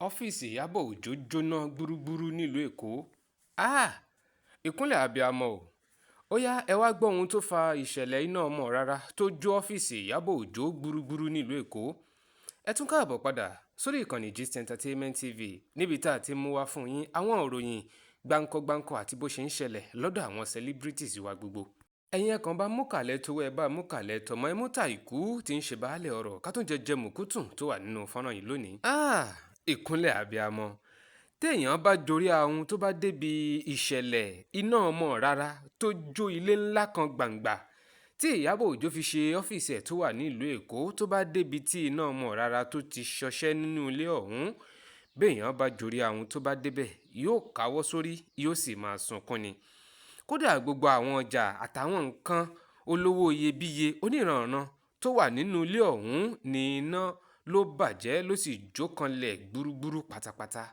Ọ́fíìsì Ìyábọ̀ Òjó jóná gbúgbúrú nílùú Èkó. Háà! Ìkúnlẹ̀ abiyamọ o. Ó yá, ẹ wá gbọ́ ohun tó fa ìṣẹ̀lẹ̀ iná ọmọràrá tó jó ọ́fíìsì Ìyábọ̀ Òjó gbúgbúrú nílùú Èkó. Ẹ tún káàbọ̀ padà sórí ìkànnì Gist Entertainment TV níbi tá a ti mú wá fún yín àwọn ìròyìn gbáǹkọ́-gbáǹkọ́ àti bó ṣe ń ṣẹlẹ̀ lọ́dọ̀ àwọn celebrities wa gbogbo. Ẹ̀yin ẹ kàn bá mú kàlẹ̀ tówó, ẹ bá mú kàlẹ̀ tọmọ, ẹ mú tà ìkú tí ń ṣe baálẹ̀ ọ̀rọ̀ ká tún jẹjẹ mùkútùn tó wà nínú fọ́nrán yìí lónìí. Ah! Ìkúnlẹ̀ abiyamọ. Téèyàn bá jorí ahun tó bá débi ìṣẹ̀lẹ̀ iná ọmọràrá tó jó ilé ńlá kan gbàǹgbà tí Ìyábọ̀ Òjó fi ṣe ọ́fíìsì ẹ̀ tó wà nílùú Èkó, tó bá débi tí iná ọmọràrá tó ti ṣọṣẹ́ nínú ilé ọ̀hún, béèyàn bá jorí ahun tó bá débẹ̀, yóò káwọ́ sórí, yóò sì máa sunkún ni. Kódà gbogbo àwọn ọjà àtàwọn nǹkan olówó iyebíye oníranànran tó wà nínú ilé ọ̀hún ní iná ló bàjẹ́, ló sì jó kanlẹ̀ gbúgbúrú pátápátá.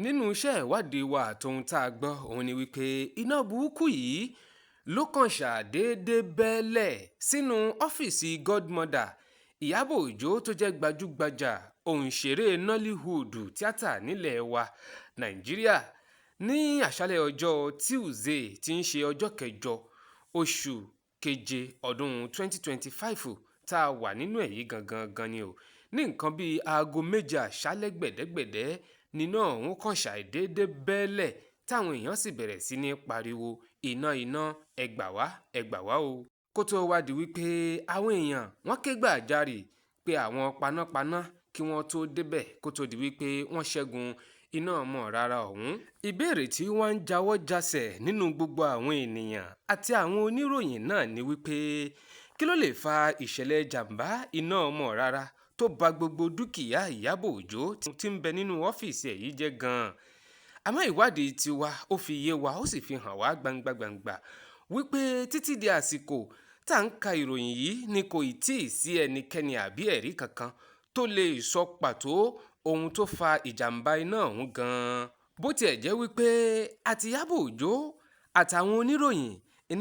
Nínú iṣẹ́ ìwádìí wa àtohun tá a gbọ́ òun ni wípé iná burúkú yìí ló kàn ṣàdédé bẹ́lẹ̀ sínú ọ́fíìsì Godmother Ìyábọ̀ Òjó tó jẹ́ gbajúgbajà òǹṣèré Nollywood tíátà nílẹ̀ wa Nàìjíríà ní àṣálẹ́ ọjọ́ Tuesday tí ń ṣe ọjọ́ kẹjọ oṣù keje ọdún 2025 tá a wà nínú èyí gangan gan ni o. Ní nǹkan bíi aago 7 àṣálẹ́ gbẹ̀dẹ́gbẹ̀dẹ́ níná ọ̀hún kàn ṣàìdédé bẹ́lẹ̀ táwọn èèyàn sì bẹ̀rẹ̀ sí ní pariwo iná iná, ẹ gbà wá, ẹ gbà wá o. Kó tó wá di wípé àwọn èèyàn wọ́n ké gbàjarè pé àwọn panápaná kí wọ́n tó débẹ̀ kó tó di wípé wọ́n ṣẹ́gun iná ọmọràrá ọ̀hún. Ìbéèrè tí wọ́n ń jawọ́ jasẹ̀ nínú gbogbo àwọn ènìyàn àti àwọn oníròyìn náà ni wípé kí ló lè fa ìṣẹ̀lẹ̀ jàǹbá iná ọmọràrá tó ba gbogbo dúkìá Ìyábọ̀ Òjó tí ń bẹ nínú ọ́fíìsì ẹ̀ yìí jẹ́ gan-an. Àmọ́ ìwádìí tiwa ó fi yé wa, ó sì fi hàn wá gbangba-gbàngbà wípé títí di àsìkò tá à ń ka ìròyìn yìí ni kò ì tí ì sí ẹnikẹ́ni àbí ẹ̀rí kankan tó lè sọ pàtó ohun tó fa ìjàmbá iná ọ̀hún gan-an. Bó tiẹ̀ jẹ́ wípé àti Ìyábọ̀ Òjó àtàwọn oníròyìn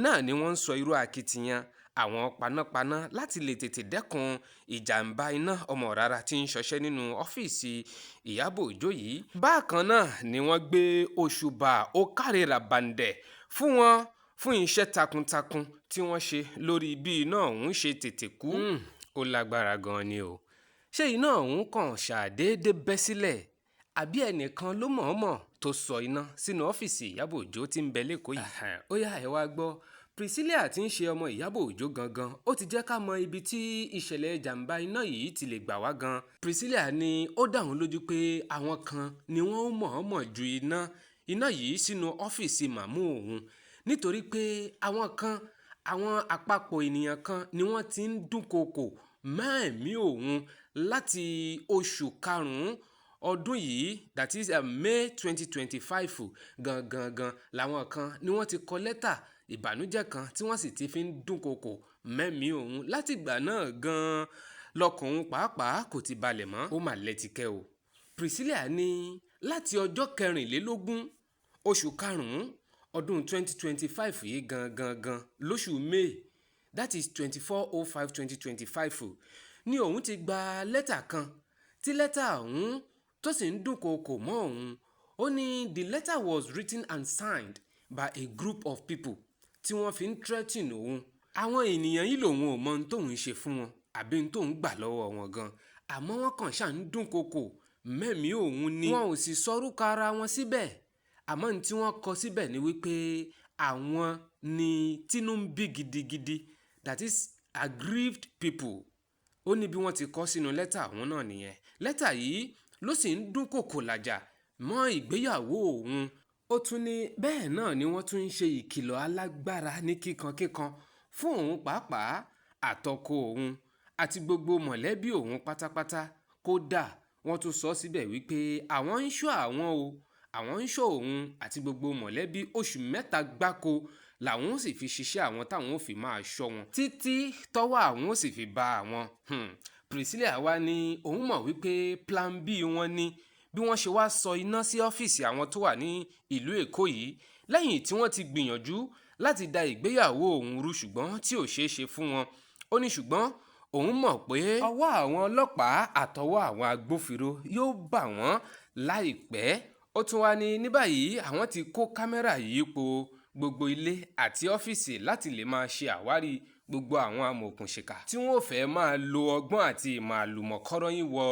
náà ni wọ́n ń sọ irú akitiyan àwọn panápaná láti lè tètè dẹ́kun ìjàmbá iná ọmọràrá tí ń ṣọṣẹ́ nínú ọ́fíìsì Ìyábọ̀ Òjó yìí. Bákan náà ni wọ́n gbé òṣùbà ó káre ràbàǹdẹ̀ fún wọn fún iṣẹ́ takuntakun tí wọ́n ṣe lórí bí iná ọ̀hún ṣe tètè kú. Ó lágbára gan-an ni o. Ṣé iná ọ̀hún kàn ṣàdédé bẹ́ sílẹ̀ àbí ẹnìkan ló mọ̀ọ́mọ̀ tó sọ iná sínú ọ́fíìsì Ìyábọ̀ Òjó tí ń bẹ l'Ékòó yìí? Ó yá, ẹ wá gbọ́. Priscilla tí ń ṣe ọmọ Ìyábọ̀ Òjó gangan ó ti jẹ́ ká mọ ibi tí ìṣẹ̀lẹ̀ jàǹbá iná yìí ti lè gbà wá gan. Priscilla ní ó dá òun lójú pé àwọn kan ni wọ́n mọ̀ọ́mọ̀ ju iná yìí sínú ọ́fíìsì màmú òun nítorí pé àwọn kan, àwọn àpapọ̀ ènìyàn kan ni wọ́n ti ń dúnkokò mọ́ ẹ̀mí òun láti oṣù karùn-ún ọdún yìí, that is May 2025 gangan gan làwọn kan ni wọ́n ti kọ lẹ́tà ìbànújẹ́ kan tí wọ́n sì ti fi ń dúnkokò mẹ́mìí òun látìgbà náà gan-an lọkàn òun pàápàá kò ti balẹ̀ mọ́. Ó mà lẹ́tìkẹ́ o. Priscilla ní láti ọjọ́ 24 oṣù karùn-ún ọdún 2025 yìí gangan gan lóṣù May, that is 24/05/2025, ni òun ti gba lẹ́tà kan tí lẹ́tà ọ̀hún tó sì ń dúnkokò mọ́ òun. Ó ní the letter was written and signed by a group of people tí wọ́n fi ń threaten òun. Àwọn ènìyàn yìí lòun ò mọ ohun tóun ṣe fún wọn àbí ohun tóun gbà lọ́wọ́ wọn gan, àmọ́ wọ́n kàn ṣáà ń dúnkokò mẹ́mìí òun ni. Wọn ò sì sọrúkọ ara wọn síbẹ̀, àmọ́ ohun tí wọ́n kọ síbẹ̀ ni wípé àwọn ni tínú ń bí gidigidi, that is aggrieved people. Ó ní bí wọ́n ti kọ sínú lẹ́tà ọ̀hún náà nìyẹn. Lẹ́tà yìí ló sì ń dúnkokò làjà mọ́ ìgbéyàwó òun. Ó tún ní bẹ́ẹ̀ náà ni wọ́n tún ń ṣe ìkìlọ̀ alágbára ní kíkankíkan fún òun pàápàá àtọkọ òun àti gbogbo mọ̀lẹ́bí òun pátápátá. Kódà wọ́n tún sọ síbẹ̀ wípé àwọn ń ṣọ́ àwọn o, àwọn ń ṣọ́ òun àti gbogbo mọ̀lẹ́bí, oṣù 3 gbáko làwọn ó sì fi ṣiṣẹ́ àwọn táwọn ó fi máa ṣọ́ wọn títí tọ́wọ́ àwọn ó sì fi bá àwọn. Priscilla wá ní òun mọ̀ wípé plan B wọn ni bí wọ́n ṣe wá sọ iná sí ọ́fíìsì àwọn tó wà ní ìlú Èkó yìí lẹ́yìn tí wọ́n ti gbìyànjú láti da ìgbéyàwó òun rú ṣùgbọ́n tí ò ṣeé ṣe fún wọn. Ó ní ṣùgbọ́n Òun mọ̀ pé ọwọ́ àwọn ọlọ́pàá àtọwọ́ àwọn agbófinró yóò bà wọ́n láìpẹ́. Ó tún wá ní ní báyìí àwọn ti kó kámẹ́rà yípo gbogbo ilé àti ọ́fíìsì láti lè máa ṣe àwárí gbogbo àwọn amòòkùnṣìkà tí wọ́n ò fẹ́ máa lo ọgbọ́n àti ìmọ̀ àlùmọ̀kọ́rọ́yìn wọ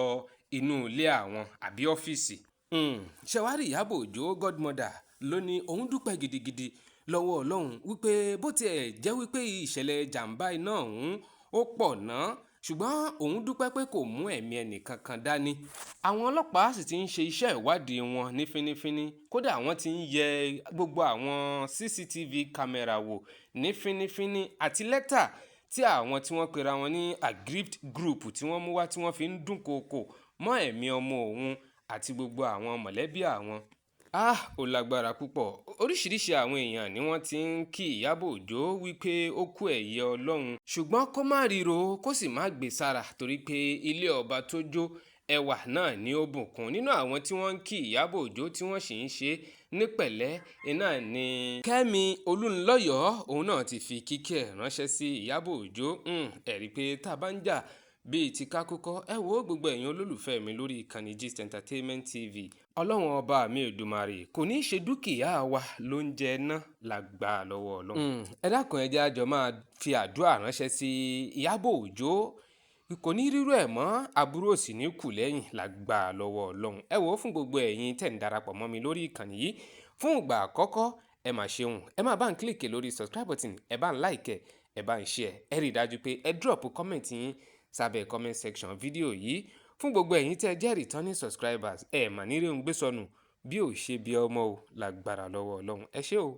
inú ilé àwọn àbí ọ́fíìsì. Ṣẹ̀wárí Ìyábọ̀ Òjó Godmother ló ní òun dúpẹ́ gidigidi lọ́wọ́ Ọlọ́run wípé bó tiẹ̀ jẹ́ wípé ìṣẹ̀lẹ̀ jàǹbá iná ọ̀hún ó pọ̀ ná, ṣùgbọ́n òun dúpẹ́ pé kò mú ẹ̀mí ẹnìkankan dání. Àwọn ọlọ́pàá sì ti ń ṣe iṣẹ́ ìwádìí wọn ní fínífíní, kódà wọ́n ti ń yẹ gbogbo àwọn CCTV kámẹ́rà wò ní fínífíní àti lẹ́tà tí àwọn tí wọ́n pera wọn ní aggrieved group tí wọ́n mú wá tí wọ́n fi ń dúnkookò mọ́ ẹ̀mí ọmọ òun àti gbogbo àwọn mọ̀lẹ́bí àwọn. Ah, ó lágbára púpọ̀. Oríṣiríṣi àwọn èèyàn ni wọ́n ti ń kí Ìyábọ̀ Òjó wípé ó kú ẹ̀yẹ Ọlọ́run, ṣùgbọ́n kó má ríro kó sì má gbé sára torí pé ilé ọba tó jó ẹwà náà ni ó bùkún. Nínú àwọn tí wọ́n ń kí Ìyábọ̀ Òjó tí wọ́n sì ń ṣe ní pẹ̀lẹ́ iná ni Kẹ́mi Olúnlọ́yọ̀ọ́, òun náà ti fi kíkẹ́ ránṣẹ́ sí Ìyábọ̀ Òjó. Ẹ̀rí pé tá a bá ń jà bíi ti kákúkọ́, ẹ wo gbogbo ẹ̀yin olólùfẹ́ mi lórí ìkànnì Gist Entertainment TV. Ọlọ́run ọba mi Èdùmàrè kò ní í ṣe dúkìá wa ló ń jẹ ná lágbà lọ́wọ́ Ọlọ́run. Ẹ dákun, ẹ jẹ́ a jọ máa fi àdúrà ránṣẹ́ sí Ìyábọ̀ Òjó, kò ní rírú ẹ̀ mọ́, aburú ò sì ní kù lẹ́yìn lágbà lọ́wọ́ Ọlọ́run. Ẹ wò ó, fún gbogbo ẹ̀yin tẹ̀ ń darapọ̀ mọ́ mi lórí ìkànnì yìí fún ìgbà àkọ́kọ́, ẹ mà ṣeun. Ẹ máa bá ń click lórí subscribe button, ẹ bá ń like, ẹ bá ń share, ẹ rí i dájú pé ẹ drop comment yín sábẹ́ comment section fídíò yìí. Fún gbogbo ẹ̀yin tẹ́ jẹ́ returning subscribers, ẹ mà ní rí ohun gbé sọnù bí ò ṣe bí ọmọ o lágbára lọ́wọ́ Ọlọ́run. Ẹ ṣé o.